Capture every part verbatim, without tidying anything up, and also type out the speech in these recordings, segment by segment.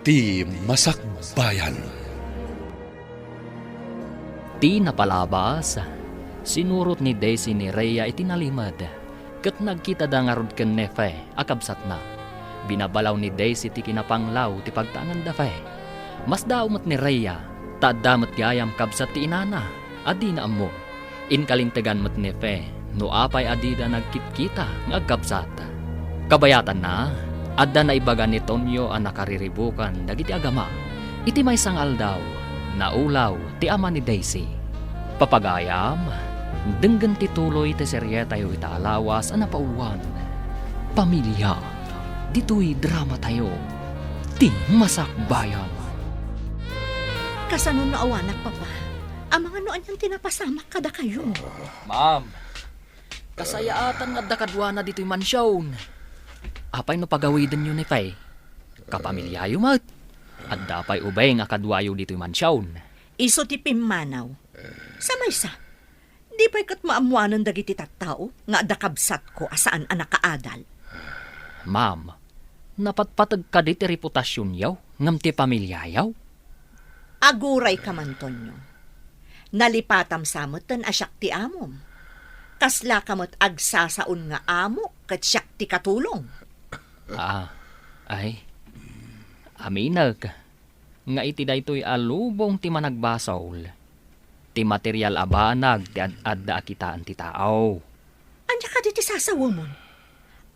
Ti Masakbayan. Ti napalabas, sinurot ni Daisy ni Rhea iti nalimed, ket nagkitada ngarud ken Nefe a kabsatna. Binabalaw ni Daisy ti kinapanglaw ti pagtaenganda, Fe. Masdaaw met ni Rhea, ta adda met gayam kabsat ti inana a dina ammo. Inkalintegan met ni Fe no apay a dida nagkitkita nga agkabsat. Kabayatanna, adda naibaga ni Tonyo a nakariribukan dagiti agama. Iti maysa nga aldaw, naulaw ti ama ni Daisy. Papagayam, denggen ti tuloy ti serietayo ita a lawas a napauluan. Pamilya, ditoy dramatayo, ti masakbayan. Kasano no awanak, Papa? Amangan no anian ti napasamak kadakayo. Ma'am, kasayaatan nga adda kaduana ditoy mansion. Apay no pagawidenyo ni Fe? Kapamilyayo met. Adda pay ubing a kaduayo ditoy mansion. Isu ti pimmanaw. Sa maysa, di pay ket maammoanen dagiti tattao nga adda kabsatko a saan a nakaadal. Ma'am, napatpateg kadi ti reputasionyo ngem ti pamilyayo? Agurayka man, Tonyo. Nalipatam sa metten a siak ti amom. Kaslaka met agsasaon nga amo ket siak ti katulong. Ah, ay. Aminek nga iti daytoy a lubong ti managbasol, ti material a banag ti ad-adda a kitaen ti tao. Ania kadi ti sasawemon?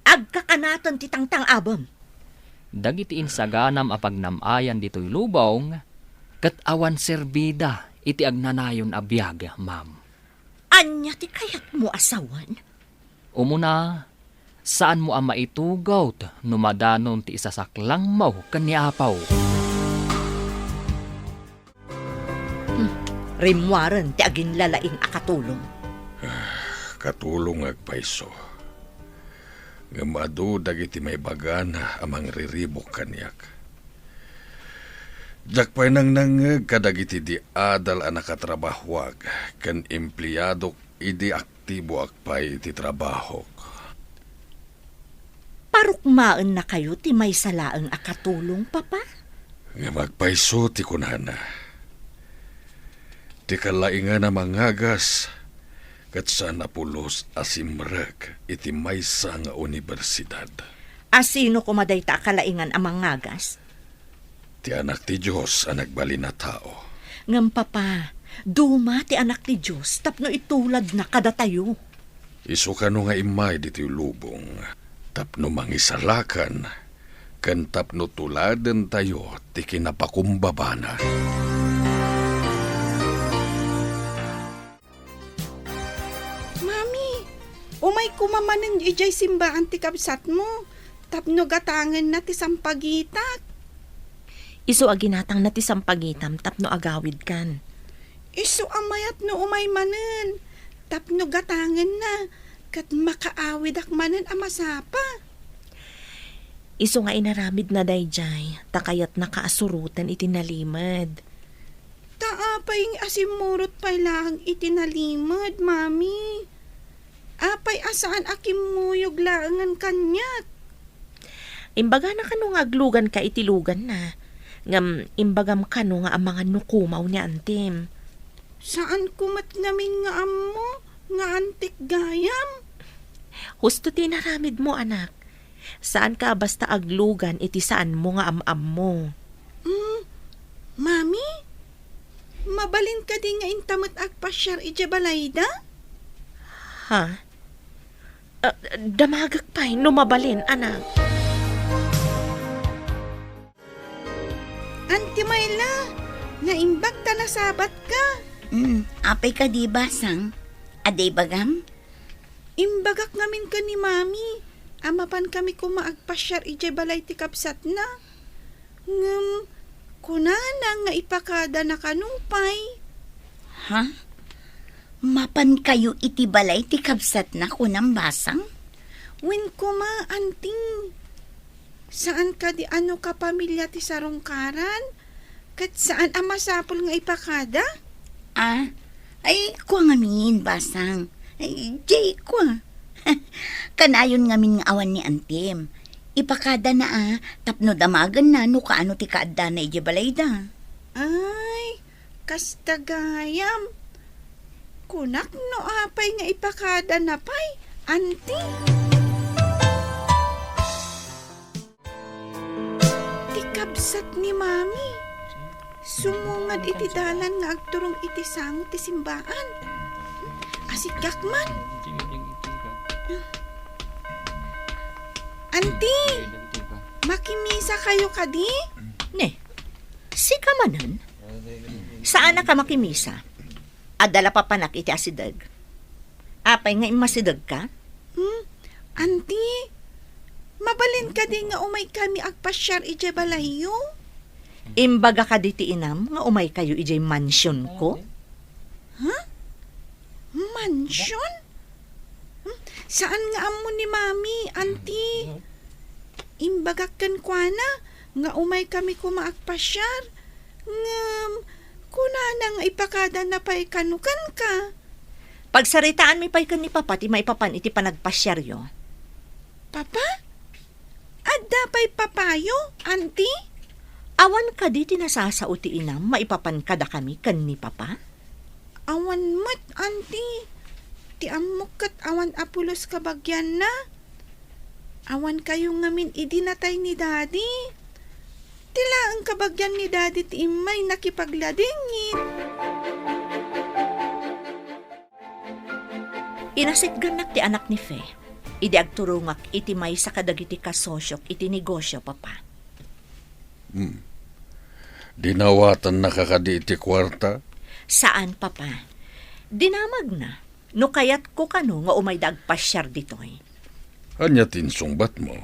Agkakanaten ti tangtang-abem. Dagiti insaganam a pagnam-ayan ditoy lubong, ket awan serbida iti agnanayon a biag, ma'am. Ania ti kayatmo a sawen? Umuna, saanmo a maitugot no madanon ti isasaklangmo ken ni Apo. Hmm, rimmuaren ti aginlalaing a katulong. Katulong nga agpayso. Ngem adu dagiti maibagana a mangriribuk kaniak. Diak pay nangnangngeg kadagiti di adal a nakatrabahoak ken empleadok idi aktiboak pay iti trabahok. Parukmaennakayo ti maysa laeng a katulong, Papa? Ngem agpayso ti kunana. Ti kalaingan a mangagas ket saan a pulos a simrek iti maysa nga universidad. A sino koma dayta a kalaingan a mangagas? Ti Anak ti Dios a nagbalin a tao. Ngem, Papa, duma ti Anak ti Dios tapno ituladna kadatayo. Isu kano nga immay ditoy lubong tapno mangisalakan ken tapno tuladentayo ti kinapakumbabana. Mami, umay koma manen idiay simbaan ti kabsatmo tapno gatangenna ti sampagitak. Isu a ginatangna ti sampagitam tapno agawidkan. Isu a mayat no umay manen tapno gatangenna ket makaawidak manen a masapa. Isu nga inaramidna daydiay ta kayatnaka a suroten iti nalimed. Ta apay nga asimmurot pay laeng iti nalimed, Mami? Apay a saan a kimmuyog laengen kaniak? Imbagana kano nga agluganka iti luganna, ngem imbagam kano nga amangan no kumaw ni antim. Saanko met ngamin nga ammo nga antik gayam. Husto ti inaramidmo, anak. Saanka a basta aglugan iti saanmo nga am-ammo. Mm, Mami, mabalin kadi nga inta met agpasiar idiay balayda? Ha? Ah, damagek pay no mabalin, anak. Auntie Myla, naimbag ta nasabatka. Mm, apay kadi, Basang? Adda ibagam? Imbagak ngamin ken ni Mami a mapankami koma agpasiar idiay balay ti kabsatna. Ngem kunana nga ipakadana kano pay. Ha? Mapankayo iti balay ti kabsatna, kunam, Basang? Wen koma, Auntie. Saan kadi a no kapamilya ti sarungkaran, ket saan a masapul nga ipakada? Ah, ay, kua ngamin, Basang. Ay, jay, kua. Kanayon ngamin nga awan ni Antim. Ipakadana a, tapno damagenna no kaano ti kaaddana idiay balayda. Ay, kasta gayam. Kunak no apay nga ipakadana pay, anti. Ti kabsat ni Mami. Sumungad iti dalan nga agturong iti sango ti simbaan. Asigak man. Anti, makimisa kayo kadi? Ne, sika manen? Saanak a makimisa? Adda la papanak iti asideg. Apay nga immasidegka? Hmm? Anti, mabalin kadi nga umay kami agpasiar idiay balayyo? Imbaga kadi ti inam nga umay kayo idiay mansionko? Ha? Mansion? Hmm? Saan nga ammo ni Mami, Anti? Imbagak kenkuana nga umay kami koma agpasiar. Ngem, kunana nga ipakadana pay kano kenka. Pagsaritaanmi pay ken ni Papa ti maipapan iti panagpasiaryo. Papa? Adda pay papayo, Anti? Awan kadi ti nasasao ti inam maipapan kadakami ken ni Papa? Awan met, Anti. Ti ammok ket awan a pulos kabagianna. Awan kayo ngamin idi natay ni Daddy. Ti laeng kabagian ni Daddy ti immay nakipagladingit. Inasitgannak ti anak ni Fe idi agturongak iti maysa kadagiti kasosiok iti negosio, Papa. Hmm. Dinawatannaka kadi iti kuarta? Saan, Papa. Dinamagna no kayatko kano nga umayda agpasiar ditoy. Ania ti insungbatmo?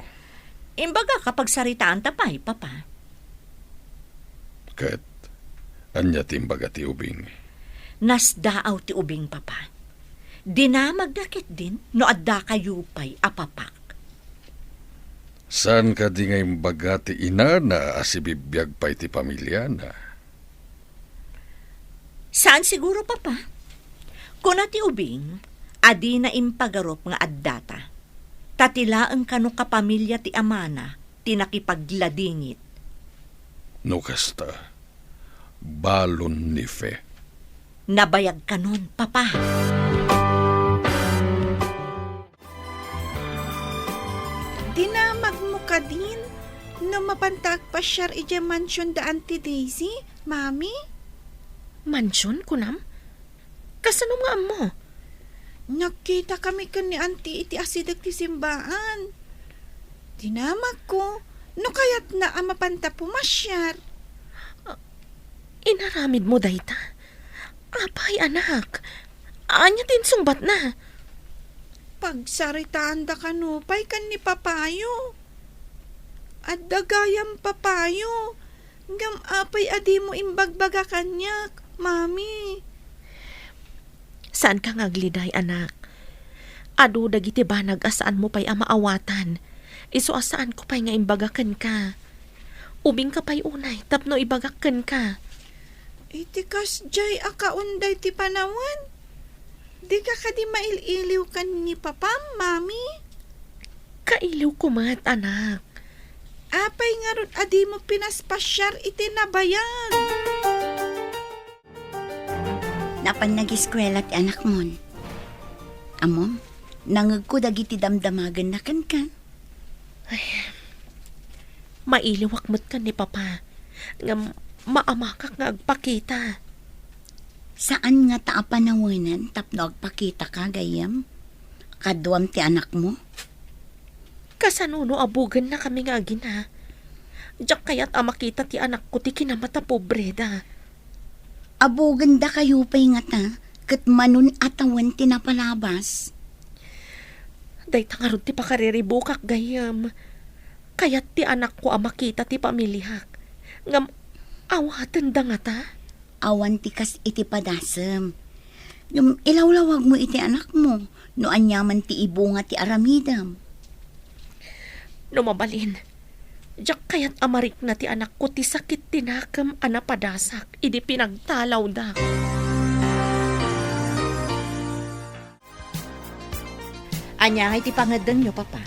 Imbagak a pagsaritaanta pay, Papa. Ket ania ti imbaga ti ubing? Nasdaaw ti ubing, Papa. Dinamagna ketdin no adda kayo pay a papak. Saan kadi nga imbaga ti inana a sibibiag pay ti pamiliana? Saan siguro, Papa. Kuna ti ubing a dina impagarup nga addata, ta ti laeng kano kapamilya ti amana ti nakipagladingit. No kasta, balon ni Fe. Nabayag kanon, Papa. Dinamagmo kadin no mapanta agpasiar idiay mansion da Auntie Daisy, Mami? Mansion, kunam? Kasano nga ammo? Nagkita kami ken ni Auntie iti asideg ti simbaan. Dinamagko no kayatna a mapanta pumasiar. Ah, inaramidmo dayta? Apay, anak? Ania ti insungbatna? Pagsaritaanda kano pay ken ni Papayo. Adda gayam Papayo, ngem apay a dimo imbagbaga kaniak, Mami? Saanka nga agliday, anak. Adu dagiti banag a saanmo pay a maawatan. Isu a saanko pay nga imbaga kenka. Ubingka pay unay tapno ibagak kenka. Iti kasdiay a kaunday ti panawen, dika kadi mail-iliw ken ni Papam, Mami? Kailiwko met, anak. Apay ngarud a dimo pinaspasiar iti nabayag? Napan nagiskuela ti anakmon. Ammom, nangegko dagiti damdamagenna kenka. Ay, mailiwak met ken ni Papa, ngem maamakak nga agpakita. Saan ngata a panawenan tapno agpakitaka, gayyem? Kaduam ti anakmo? Kasano no abugennakami nga agina? Diak kayat a makita ti anakko ti kinamatapobreda. Abugenda kayo pay ngata, ket manon a tawen ti napalabas. Dayta ngarud ti pakariribukak, gayyem. Kayat ti anakko a makita ti pamiliak. Ngem awatenda ngata? Awan ti kas iti padasem. Ngem ilawlawagmo iti anakmo no aniaman ti ibunga ti aramidem. No mabalin, diak kayat a marikna ti anakko ti sakit ti nakem a napadasak idi pinagtalawda. Ania ngay ti pangeddengyo, Papa?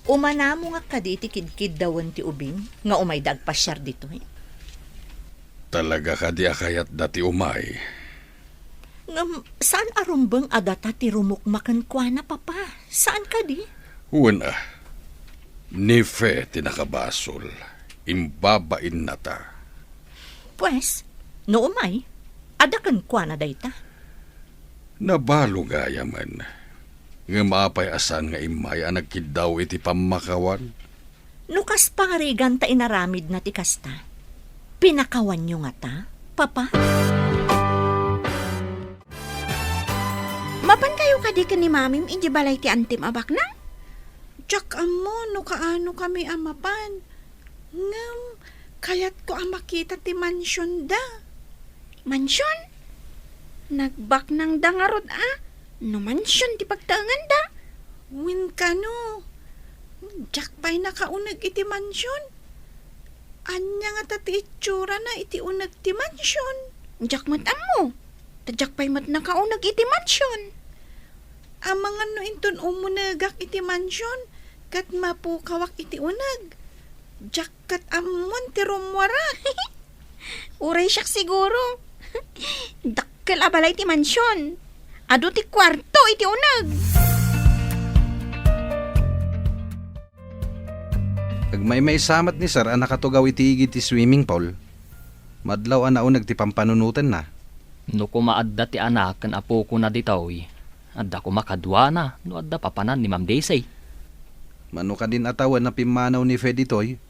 Umanamongak kadi iti kidkiddawen ti ubing nga umayda agpasiar ditoy? Talaga kadi a kayatda ti umay? Ngem saan a rumbeng a data ti rumukma kenkuana, Papa. Saan kadi? Wen a, ni Fe ti nakabasol. Imbabainnata. Pues, no umay, adda kenkuana dayta? Nabalo gayamen. Ngem apay a saan nga immay a nagkiddaw iti pammakawan? No kas pangarigan ta inaramidna ti kasta, pinakawanyo ngata, Papa? Mapan kayo kadi ken ni Mamim idiay balay ti antim a baknang? Diak ammo no kaano kami a mapan. Ngem, kayatko a makita ti mansionda. Mansion? Nagbaknangda ngarud a? No mansion ti pagtaenganda? Wen kano, diak pay nakauneg iti mansion. Ania ngata ti itsurana iti uneg ti mansion? Diak met ammo. Ta diak pay met nakauneg iti mansion. Amangan no inton umunegak iti mansion, ket mapukawak iti uneg. Diak ket ammon ti rummuarak. Uray siak siguro. Dakkel a balay ti mansion. Adu ti kuarto iti uneg. Agmaymaysa met ni Sir a nakatugaw iti igid ti swimming pool. Madlaw a nauneg ti pampanunotenna. No koma adda ti anak ken apokona ditoy, adda koma kaduana no adda papanan ni Ma'am Daisy. Mano kadin a tawen a pimmanaw ni Fe ditoy?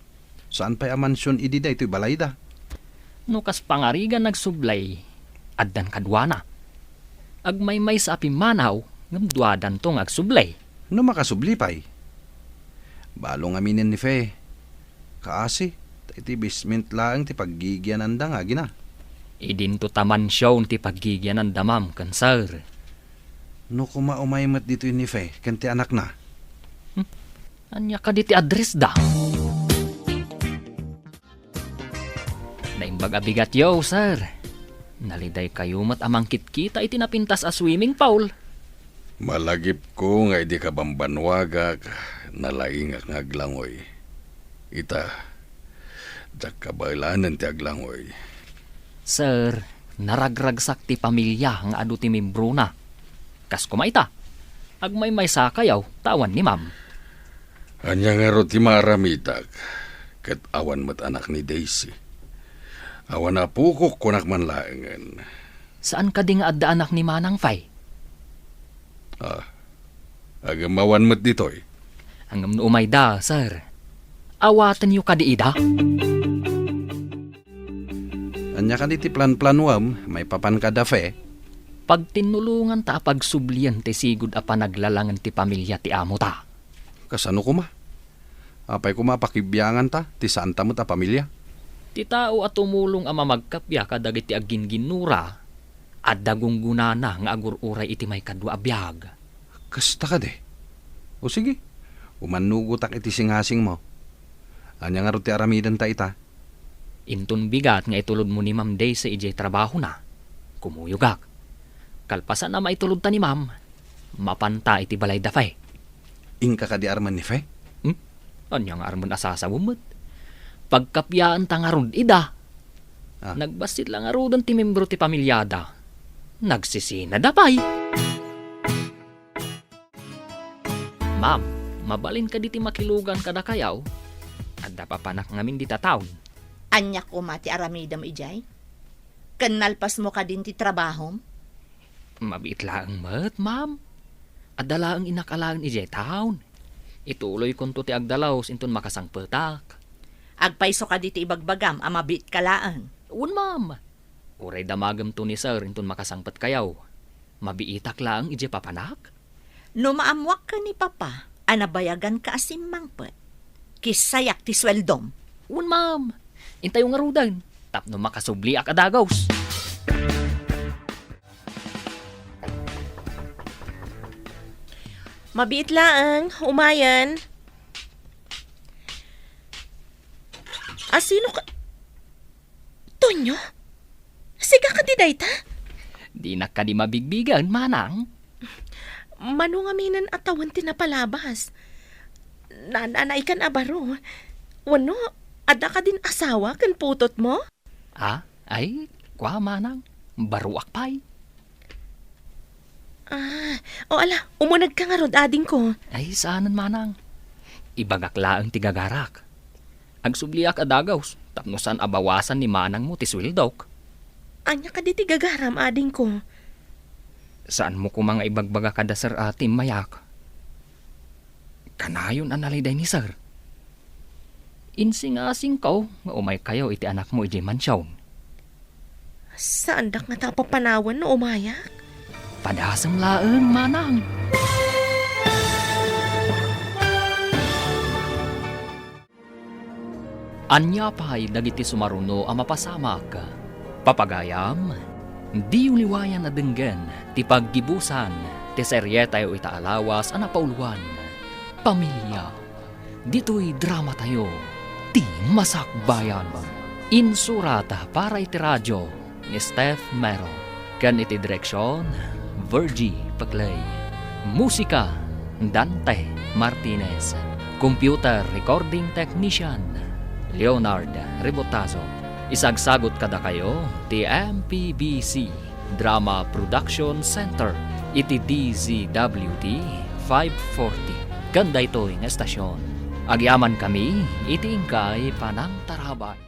Saan pay a mansion idi daytoy balayda? No kas pangarigan agsubli, addan kaduana. Agmaymaysa a pimmanaw, ngem duadanto nga agsubli. No makasubli pay? Balo ngaminen ni Fe. Kaasi, ta iti basement laeng ti paggigiananda nga agina. Idinto ta mansion ti paggigiananda, ma'am, ken sir. No koma umay met ditoy ni Fe ken ti anakna? Hmm? Ania kadi ti addressda? Naimbag a bigatyo, sir. Nalidaykayo met a mangkitkita iti napintas a swimming pool. Malagipko nga idi kabambannuagak, nalaingak nga aglangoy. Ita, diak kabaelanen ti aglangoy. Sir, naragragsak ti pamilia nga adu ti membrona. Kas koma ita, agmaymaysakayo ta awan ni Ma'am. Ania ngarud ti maaramidak? Ket awan met anak ni Daisy. Awan a pukok, kunak man laengen. Saan kadi nga adda anak ni Manang Fay? Ah, agem awan met ditoy. Ngem no umayda, sir, awatenyo kadi ida? Ania kadi ti planplanuem maipapan kada Fe? Pagtinnulonganta a pagsublien ti sigud a panaglalangen ti pamilia ti amota. Kasano koma? Apay koma a pakibianganta ti saanta met a pamilia? Ti tao a tumulong a mamagkappia kadagiti aggingginnura, adda gunggonana nga agur-uray iti maikadua a biag. Kasta kadi? O sige, umannugotak iti singasingmo. Ania ngarud ti aramidenta ita? Inton bigat nga itulodmo ni Ma'am Daisy idiay trabahona, kumuyogak. Kalpasan a maitulodta ni Ma'am, mapanta iti balayda Fe. Inka kadi armen ni Fe? Hmm? Ania nga armen a sasawem met? Pagkappiaenta ngarud ida. Ah. Nagbassit la ngaruden ti membro ti pamiliada. Nagsisinada pay. Ma'am, mabalin kadi ti makilugan kadakayo? Adda papanak ngamin dita town. Ania koma ti aramidem idiay? Ken nalpasmo kadin ti trabahom? Mabiit laeng met, ma'am. Adda laeng innak alaen idiay town. Ituloykonto ti agdalus inton makasangpetak. Agpayso kadi ti ibagbagam a mabiitka laeng? Wen, ma'am. Uray damagemto ni sir inton makasangpetkayo. Mabiitak laeng idiay papanak? No maammoak ken ni Papa a nabayaganka a simmangpet, kissayak ti sueldom. Wen, ma'am. Intayo ngaruden tapno makasubliak a dagus. Mabiit laeng, umayen. Asino ka? Tonyo? Sika kadi dayta? Dinak kadi mabigbigen, manang. Mano ngaminen a tawen ti napalabas? Naan-anaykan a baro. Wenno, adda kadin asawa ken putotmo? Ah, ay, kua, manang. Baroak pay. Ah, o ala, umunegka ngarud, adingko. Ay, saanen, manang. Ibagak laeng ti gagarak. Agsubliak a dagaus tapno saan a bawasan ni manangmo ti sueldok. Ania kadi ti gagaram, adingko? Saanmo koma nga ibagbaga kada sir a timmayak? Kanayon a naliday ni sir. Insingasingko nga umaykayo iti anakmo idiay mansion. Saandak ngata a papanawen no umayak? Padasem laeng, manang. Ania pay dagiti sumaruno a mapasamak? Papagayam, diyo liwayan a denggen ti paggibusan ti serietayo ita a lawas a napauluan, Pamilia. Ditoy dramatayo, Ti Masakbayan. Insurat para iti radio ni Steph Mero, ken iti direksion, Virgie Paclay. Musika, Dante Martinez. Computer recording technician, Leonard Rebotazo. Isagsagut kadakayo ti M P B C Drama Production Center iti D Z W T five forty. Ken daytoy nga estasion, agyamankami iti inkay panangtarabay.